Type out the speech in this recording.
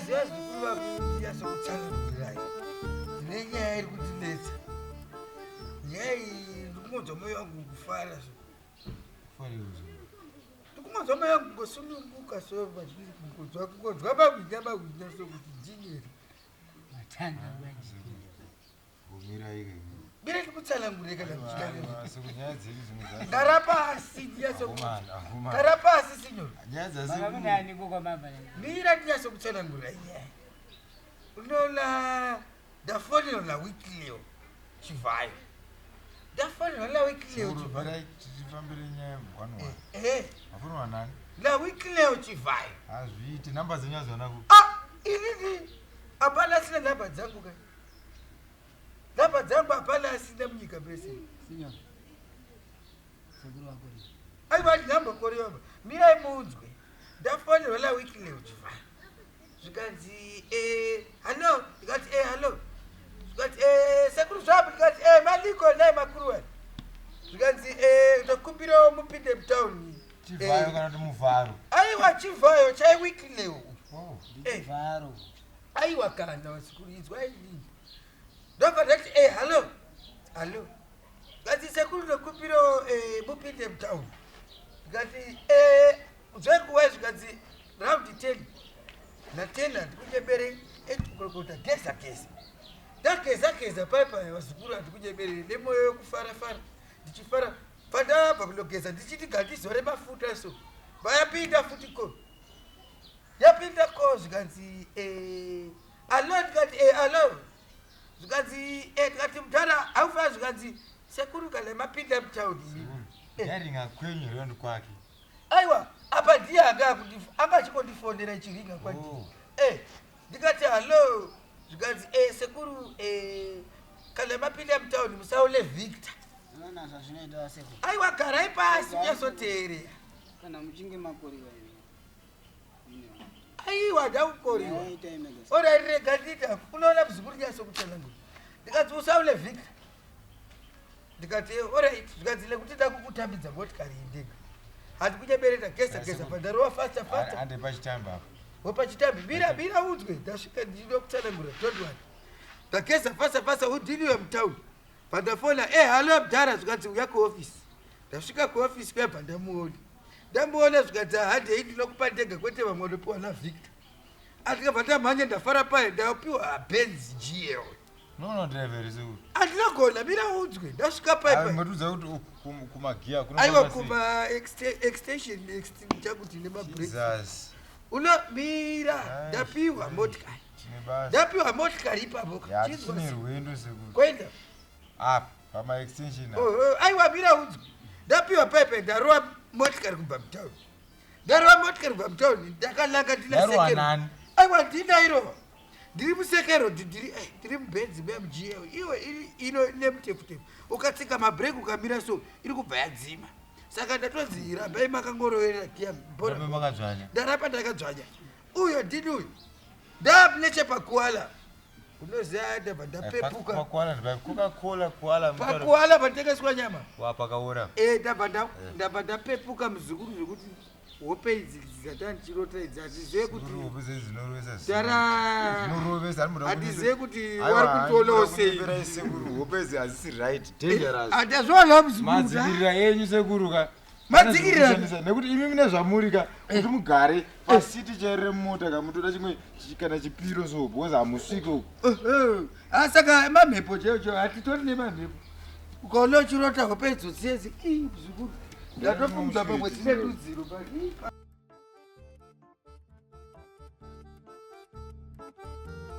Unoziva zvikuru vakunyatso-kutsanangurirai ndine nyaya iri kundinetsa. Nyaya iyi ndikungonzwa moyo wangu kufara so. Ndikungonzwa moyo wangu kungosununguka so pachiri kungonzwa kungonzwa magwinya magwinya so kuti ndini here. Matanga manje. Mira ndikutsanangurire kana gara pasi ndinyatsogara pasi sinyoro. Mira ndinyatsokutsanangurira nyaya. Unoona ndafonera naWicknell Chivhayo. Ndafonera naWicknell Chivhayo. Tifambire nyaya one one. Eh, eh. Mafonera nani? NaWicknell Chivhayo. Hazviiti namba dzenyu azoona ku. Ah, inini hapana asina namba dzangu ka. Namba dzangu hapana asina munyika mese. Signor. Sekuru wako ri. Aiwa namba koriwa. Mirai munzwe. Ndafonera naWicknell Chivhayo. Zvikanzi eh hallo, ndikati eh hallo. Zvikanzi eh sekuru zvapo, ndikati eh maliko naye makuru wani. Zvikanzi eh ndokumbirawo mupinde mutown. Chivhayo kana kuti muvharo? Aiwa Chivhayo chai Wicknell. Oh. Ndichivharo. Aiwa kana sekuru inzwa inini. Ndobva ndati eh hallo. Hallo. Ndikati sekuru ndokumbirawo eh mupinde mutown. Ndikati eh zvenguva zvikanzi round 10 na10 handikunyebere etukurokota geza geza. Ndageza geza paipa vazukuru handikunyebere nemoyo wekufara fara ndichifara pandabva kundogeza ndichiti gandizore mafuta so vayapinda futi ko yapinda ko zvikanzi eh alo, ndikati eh alo, zvikanzi eh, ndikati mudhara haufa, zvikanzi sekuru kana mapinda mutauni. Yaringa kwenyu here kwake? Aiwa, apa ndiye anga anga achingondifonera ichiringa kwandiri. Oh. Eh, ndikati hallo, zvikanzi eh sekuru, eh kana mapinda mutauni musaule Victor. Unoona zvazvinoita sekuru. Aiwa, garai pasi munyasoteerera. Kana muchinge makoriwa imi. Aiwa, ndakukoriwa. Nyaya itai mega. Ora rega ndiita unoona muzukuru nyatsokutsanangura. Ndikati usaule Victor, ndikati alright, zvikanzi nekuti ndakukutambidza motikari iyi ndega handikunyebereta geza geza pandarova faster faster. Ande pachitambi apo. Wepachitambi, mira mira udzwe, ndasvika ndinokutsanangura, don't worry. Ndageza fasta fasta udiniwe mutauni pandafona e hallo mudhara, zvikanzi uya kuofisi. Ndasvika kuofisi kuyabva ndamuona, ndamuona zvikanzi handei ndinokupa ndega kwete vamwe vanopiwa naVictor. Andikabva ndamhanya ndafara paye ndapiwa Benz GL. Unoona driver here sekuru? Andinogona, mira udzwe, ndasvika paipa. Matiudza kuti kumagiya Aiwa, kuma extension chakuti nemabreak. Jesus. Unomira. Ai, Ndapiwa motikari. Tine basa. Ndapiwa motikari ipapo. Ya, Chinzwa tine rwendo sekuru. Kwenda. Apa pama extension apa. Oh, aiwa mira udzwe, ndapiwa paipe, ndarova motikari kubva mutauni, ndarova motikari kubva mutauni ndakananga ndina Yarova sekero. nani? Aiwa, ndinairova ndiri musekero, ndiri ndiri muBenz muMGL iwe iri ino nemutefutefu, ukatsika mabhreki ukamira so iri kubva yadzima, saka ndatonzi rambai makangoroverera giya bhora. Rambai makadzvanya. Ndarapa ndakadzvanya, uyo ndini uyu ndanechepakuala unoziva, ndabva ndapepuka. Pakuala ndipa Coca-Cola kuala. Pakuala patengeswa nyama. Wa pakaora. Eh, ndabva ndapepuka muzukuru zvekuti hope idzi dzatanga ndichirota idzi hatizive kuti Sekuru, hope dzenyu dzinorovesa. Dara. Dzinorovesa anoda. Hatizive kuti wari kutionawo sei. Sekuru, hope idzi hadzisi right, dangerous. Handazviona muzukuru. Madzikirira enyu sekuru ka. Madzikirira? Kushandisa, nekuti imi mune zvamuri ka, kuti mugare pasiti chairire mumota ka mutoda chimwe kana chipiro so because hamusviki uku. Saka mamhepo chaiyo chaiyo, hatitori nemamhepo. Ukaona uchirota hope idzo dziyedzi, ii muzukuru, ndatofungudza pamwe dzine rudziro.